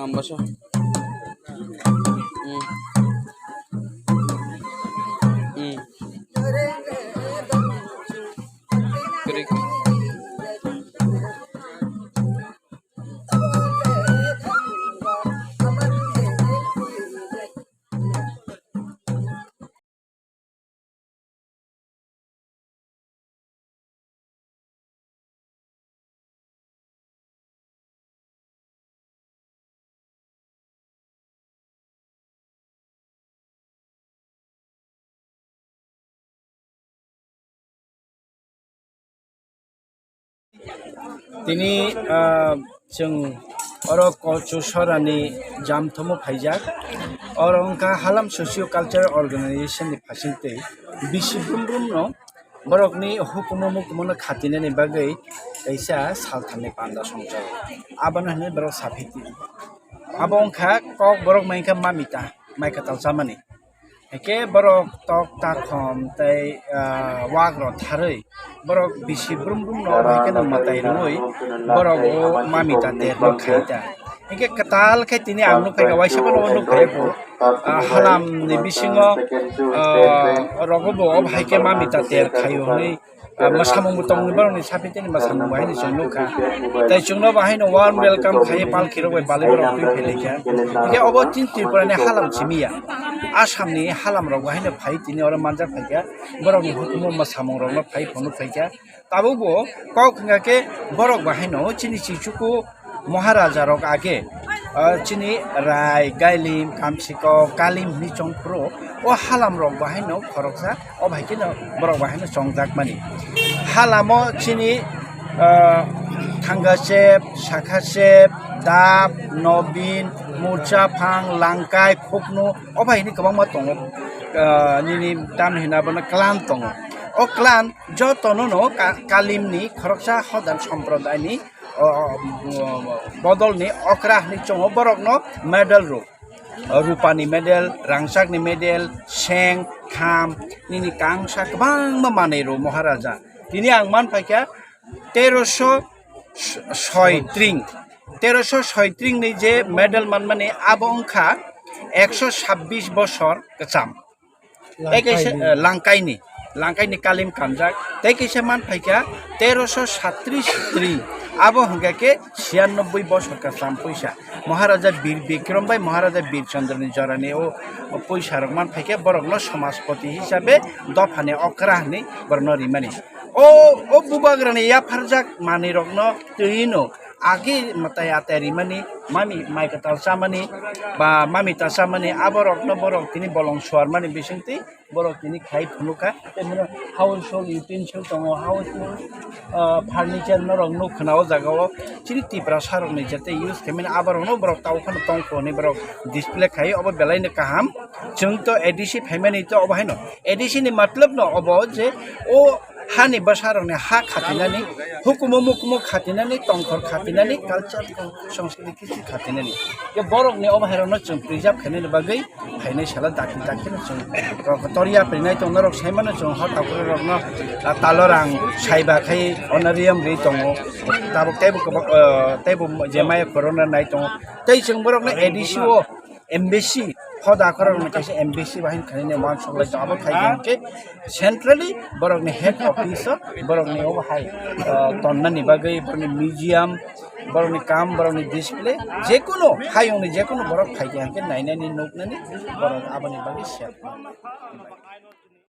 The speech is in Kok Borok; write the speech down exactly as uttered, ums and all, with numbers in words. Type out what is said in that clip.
Ang basa. Hmm. Hmm. Krik. Tini, ah, chwng oro Kochusorani jamthomo phaijak. Oro wngkha Halam Socio Cultural Organization ni phasingtwi bisi brum brum no borokni hukumu mukumu no khatinani bagwi kaisa salthamni panda songchago. Abono hinwi borok saphiti. Abo wngkha kok borok mankha mamita, mai kwtal chamani. Hake borok tok takhom tei, ah, wak rok tharwi borok bisi brum brum no bai kheno mwtai rwui borok o mamita ter no khai ta. Hake kwtal khe tini ang nukphai kha, waisa bono nukphai kha, ah, halam ni bisingo, ah, rogo bo o hai khe mamita ter khaio hwnwi ah, mwsamung bo tongni borokni sapi tini mwsamung bo haino chwng nukha. Tei chwngno bo haino warm welcome khaiwi palki rok bai balai borok twi phailaikha. Hingke obo chini Tripura ni halam simi ya. Assam ni halam rok bo haino phai tini oro manjak phaikha. Borokni hukumu mwsamung rokno phai phunuk phaikha. Tabuk bo kok hwnga khe borok bo haino chini chichuku Maharaja rok age, ah, chini Rai, Gailim, Kamsikok, Kalim hinwi chong phuru, o halam rok bo haino khoroksa, o bai kheno borok bo haino chongjak mani. Halamo chini, ah, Thangasep, Sakhasep, Dap, Nobin, Murchaphang, Langkai, Khuknu, o bai hinwi kwbangma tongo. Ah, nini tam hina bono clan tongo. O clan jotono no Ka-, Kalimni khoroksa hodar somprodayni o, o, o, bodolni okra hinwi chongo borokno medal rw. Rupani medal, rangchakni medal, seng, kham, nini kangsa kwbangma manwi rw Maharaja. Tini ang man phaikha teroso soi tring. Teroso soi tringni je medal manmani abo wngkha ekso sabbish bosor kwcham. Tei kaisa, Langkaini. Eh, Langkaini, Langkaini Kalim kanjak. Tei kaisa man phaikha teroso satrish tring. Abo hwnkha khe siyannobboi bosor kwcham puisa. Maharaja Bir Bikram bai Maharaja Bir Chandra ni jorani o, o puisa rok man phaikha borokno Samajpati hisabe dophani okra hinwi borokno rimani. O, o bubagrani yapharjak manwi rokno twi no agi mwtai atai rimani, mami mai kwtal chamani, ba mami ta chamani, aborokno borok tini bolong suarmani bisingtwi borok tini khai phunukha. Tei bono household utensil tongo, household, ah, furniture norok nuk khna o jaga o. Chini Tiprasa rokni jete use khaimani aborokno borok tau phano tongkho hinwi borok display khai, obo belaino kaham. Chwng to A D C phaimani to obo haino. A D C ni matlab no obo je o hani bwsarokni ha khatinani, hukumu mukumu khatinani, tongkhor khatinani, culture, songskriti kisu khatinani. Ke borokni obo hairokno chwng preserve khainani bagwi phainai sala dakti dakti no chwng rok toriya prinai tong norok saimano chwng hor takhuk rokno, ah, talorang saiba khai honorarium ri tongo. Tabuk teibo kwbak, ah, teibo je maya corona nai tongo. Tei chwng borokno A D C o M B C, hoda khoroknwi kaisa M B C bahai khainani uansuk lai tongo. Abo khai khe centrally borokni head office o borokni obo hai, ah, tonnani bagwi borokni museum, borokni kam, borokni display, jekunu hayungni jekunu borok phai khe hwnkhe nainani nuknani borok aboni bagwi sep.